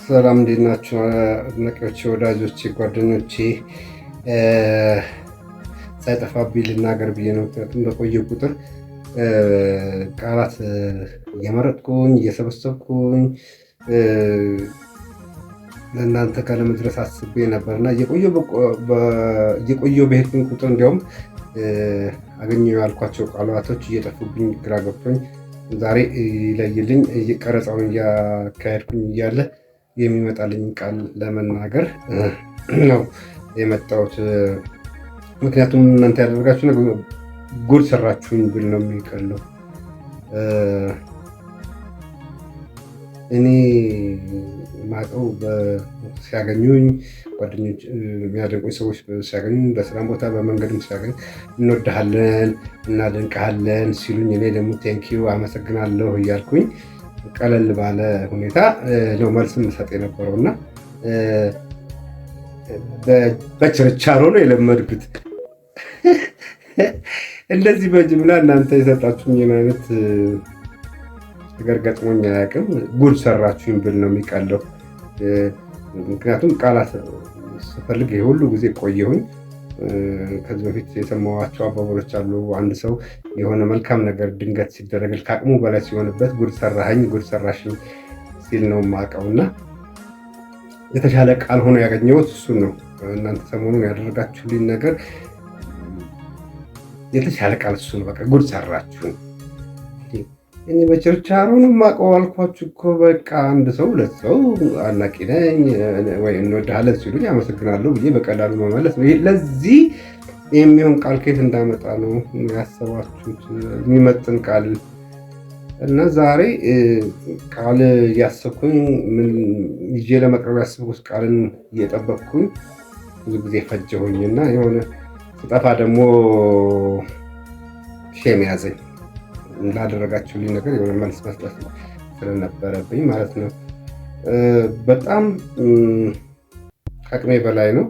ሰላም እንዴት ናችሁ? አድናቂዎቼ፣ ወዳጆቼ፣ ጓደኞቼ፣ ሳይጠፋብኝ ልናገር ብዬ ነው። ምክንያቱም በቆየ ቁጥር ቃላት እየመረጥኩኝ እየሰበሰብኩኝ ለእናንተ ጋር ለመድረስ አስቤ ነበር እና እየቆየሁ በሄድኩኝ ቁጥር እንዲያውም አገኘሁ ያልኳቸው ቃላቶች እየጠፉብኝ ግራ ገብቶኝ ዛሬ ይለይልኝ ቀረጻውን እያካሄድኩኝ እያለ የሚመጣልኝ ቃል ለመናገር ነው የመጣሁት። ምክንያቱም እናንተ ያደረጋችሁ ነገር ጉድ ሰራችሁኝ ብል ነው የሚቀለው። እኔ ማቀው ሲያገኙኝ ጓደኞች፣ የሚያደንቁኝ ሰዎች ሲያገኙኝ፣ በስራም ቦታ በመንገድም ሲያገኙ እንወድሃለን፣ እናደንቅሃለን ሲሉኝ እኔ ደግሞ thank you፣ አመሰግናለሁ እያልኩኝ ቀለል ባለ ሁኔታ ነው መልስ የምሰጥ የነበረው እና በችርቻሮ ነው የለመድኩት። እንደዚህ በጅምላ እናንተ የሰጣችሁኝን አይነት ነገር ገጥሞኝ አያውቅም። ጉድ ሰራችሁኝ ብል ነው የሚቀለው። ምክንያቱም ቃላት ስፈልግ የሁሉ ጊዜ ቆየሁኝ። ከዚህ በፊት የሰማኋቸው አባባሎች አሉ። አንድ ሰው የሆነ መልካም ነገር ድንገት ሲደረግል ከአቅሙ በላይ ሲሆንበት ጉድ ሰራኸኝ፣ ጉድ ሰራሽኝ ሲል ነው የማውቀው እና የተሻለ ቃል ሆኖ ያገኘሁት እሱን ነው። እናንተ ሰሞኑን ያደረጋችሁልኝ ነገር የተሻለ ቃል እሱ ነው። በቃ ጉድ ሰራችሁ። እኔ በችርቻሮ ነው የማውቀው አልኳችሁ እኮ። በቃ አንድ ሰው ሁለት ሰው አድናቂ ነኝ ወይ እንወድሃለን ሲሉኝ አመሰግናለሁ ብዬ በቀላሉ መመለስ ነው። ለዚህ የሚሆን ቃል ከየት እንዳመጣ ነው ያሰባችሁት? የሚመጥን ቃል። እና ዛሬ ቃል እያሰብኩኝ ምን ይዤ ለመቅረብ ያሰብኩት ቃልን እየጠበቅኩኝ ብዙ ጊዜ ፈጀሁኝ እና የሆነ ስጠፋ ደግሞ shame ያዘኝ። ላደረጋችሁልኝ ነገር የሆነ መልስ መስጠት ስለነበረብኝ ማለት ነው። በጣም ከአቅሜ በላይ ነው።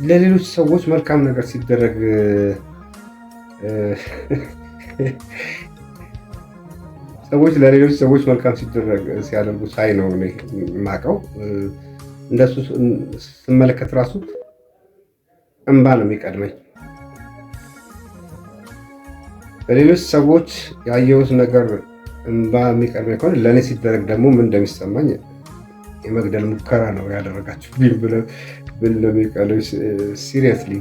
ለሌሎች ሰዎች መልካም ነገር ሲደረግ፣ ሰዎች ለሌሎች ሰዎች መልካም ሲደረግ ሲያደርጉ ሳይ ነው እኔ የማውቀው። እንደሱ ስመለከት ራሱ እንባ ነው የሚቀድመኝ። በሌሎች ሰዎች ያየሁት ነገር እንባ የሚቀድመኝ ከሆነ ለእኔ ሲደረግ ደግሞ ምን እንደሚሰማኝ የመግደል ሙከራ ነው ያደረጋችሁብኝ ብል ነው የሚቀለው። Seriously,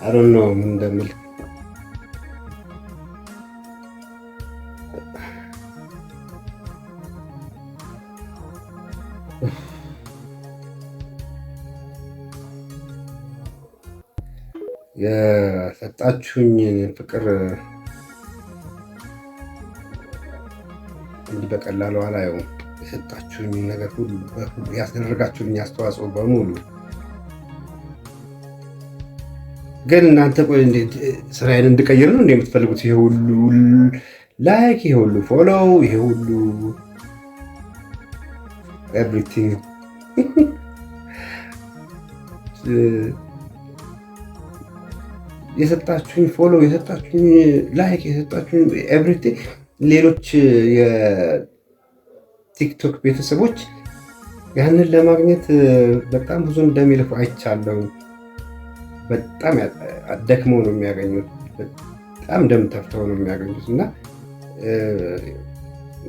I don't know ምን እንደምል። የሰጣችሁኝን ፍቅር እንዲህ በቀላሉ አላየውም። የሰጣችሁኝ ነገር ሁሉ፣ ያስደረጋችሁኝ አስተዋጽኦ በሙሉ። ግን እናንተ ቆይ እንዴት ስራዬን እንድቀይር ነው እንደ የምትፈልጉት? ይሄ ሁሉ like፣ ይሄ ሁሉ follow፣ ይሄ ሁሉ everything፣ የሰጣችሁኝ follow፣ የሰጣችሁኝ like፣ የሰጣችሁኝ everything፣ ሌሎች የቲክቶክ ቤተሰቦች ያንን ለማግኘት በጣም ብዙ እንደሚልፉ አይቻለሁ። በጣም ደክመው ነው የሚያገኙት። በጣም ደም ተፍተው ነው የሚያገኙት እና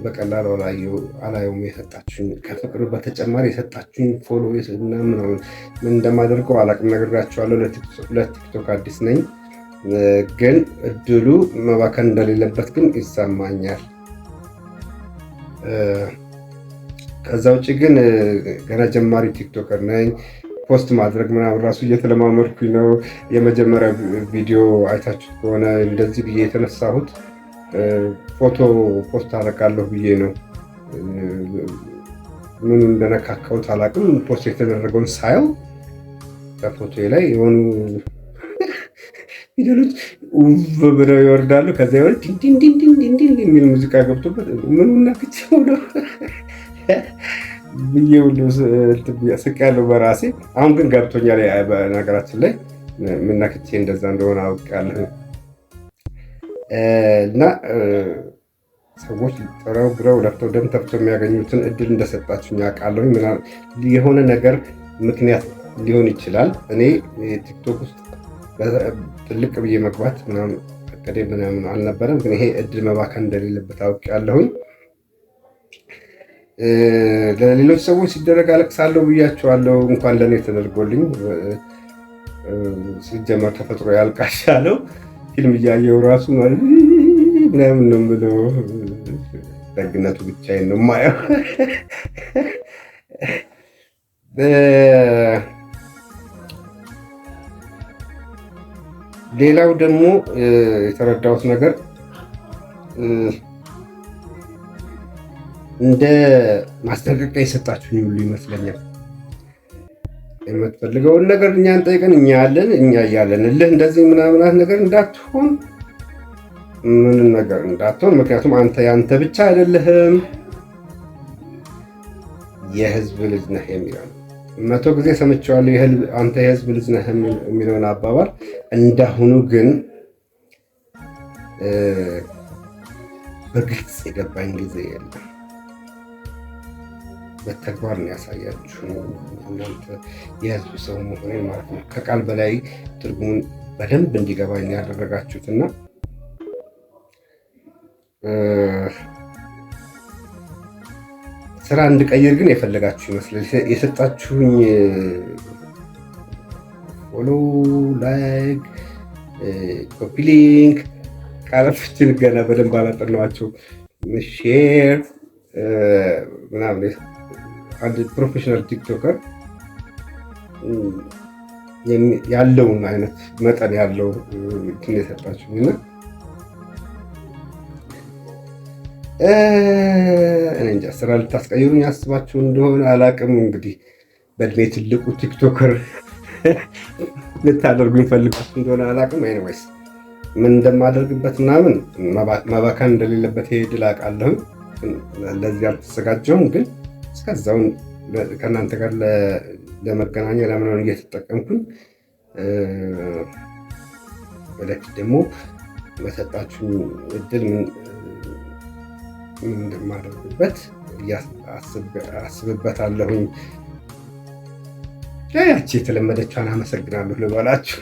በቀላሉ አላየውም። የሰጣችሁኝ ከፍቅሩ በተጨማሪ የሰጣችሁኝ follow ምናምን ምን እንደማደርገው አላቅም። ነግሬያቸዋለሁ። ለቲክቶክ አዲስ ነኝ፣ ግን እድሉ መባከን እንደሌለበት ግን ይሰማኛል። ከዛ ውጭ ግን ገና ጀማሪ TikToker ነኝ። Post ማድረግ ምናምን ራሱ እየተለማመድኩኝ ነው። የመጀመሪያ ቪዲዮ አይታችሁት ከሆነ እንደዚህ ብዬ የተነሳሁት ፎቶ post አደርጋለሁ ብዬ ነው። ምኑ እንደነካካሁት አላውቅም። Post የተደረገውን ሳየው በፎቶ ላይ የሆኑ ፊደሎች ውብ ብለው ይወርዳሉ። ከዚያ የሆነ ዲንዲንዲንዲንዲን የሚል ሙዚቃ ገብቶበት ምኑ ነክቼው ነው ብዬ ሁሉ ስቄያለሁ በራሴ። አሁን ግን ገብቶኛል። በነገራችን ላይ ምን ነክቼ እንደዛ እንደሆነ አውቄያለሁ። እና ሰዎች ጥረው ግረው ለፍተው ደም ተፍተው የሚያገኙትን እድል እንደሰጣችሁ አውቃለሁ። የሆነ ነገር ምክንያት ሊሆን ይችላል። እኔ ቲክቶክ ውስጥ ጥልቅ ብዬ መግባት ምናምን እቅዴ ምናምን አልነበረም፣ ግን ይሄ እድል መባከን እንደሌለበት አውቄያለሁኝ። ለሌሎች ሰዎች ሲደረግ አለቅሳለሁ ብያቸዋለሁ። እንኳን ለእኔ ተደርጎልኝ። ሲጀመር ተፈጥሮ ያልቃሻለው ፊልም እያየሁ ራሱ ምናምን ነው የምለው። ደግነቱ ብቻዬን ነው የማየው። ሌላው ደግሞ የተረዳሁት ነገር እንደ ማስጠንቀቂያ የሰጣችሁኝ ሁሉ ይመስለኛል። የምትፈልገውን ነገር እኛን ጠይቀን እኛ ያለን እኛ እያለን እልህ እንደዚህ ምናምናት ነገር እንዳትሆን፣ ምንም ነገር እንዳትሆን። ምክንያቱም አንተ ያንተ ብቻ አይደለህም፣ የህዝብ ልጅ ነህ የሚለው ነው። 100 ጊዜ ሰምቼዋለሁ፣ አንተ የህዝብ ልጅ ነህ የሚለውን አባባል። እንዳሁኑ ግን በግልጽ የገባኝ ጊዜ የለም። በተግባር ነው ያሳያችሁ እናንተ የህዝብ ሰው መሆኔን ማለት ነው። ከቃል በላይ ትርጉሙን በደንብ እንዲገባኝ ያደረጋችሁትና ስራ እንድቀይር ግን የፈለጋችሁ ይመስላል። የሰጣችሁኝ follow፣ like፣ copy link፣ ቃላቶችን ገና በደንብ አላጠናኋቸውም። Share ምናምን አንድ professional TikToker ያለውን አይነት መጠን ያለው እንትን የሰጣችሁኝ እና እኔ እንጃ ስራ ልታስቀይሩኝ ያስባችሁ እንደሆነ አላቅም። እንግዲህ በእድሜ ትልቁ TikToker ልታደርጉኝ ፈልጋችሁ እንደሆነ አላቅም። Anyways ምን እንደማደርግበት ምናምን መባከን እንደሌለበት ይሄ ድል አውቃለሁኝ። ለዚህ አልተዘጋጀሁም፣ ግን እስከዛውን ከእናንተ ጋር ለመገናኛ ለምናምን እየተጠቀምኩኝ ወደፊት ደግሞ በሰጣችሁ እድል ምን እንደማደርግበት አስብበታለሁኝ። ያቺ የተለመደችዋን አመሰግናለሁ ልበላችሁ።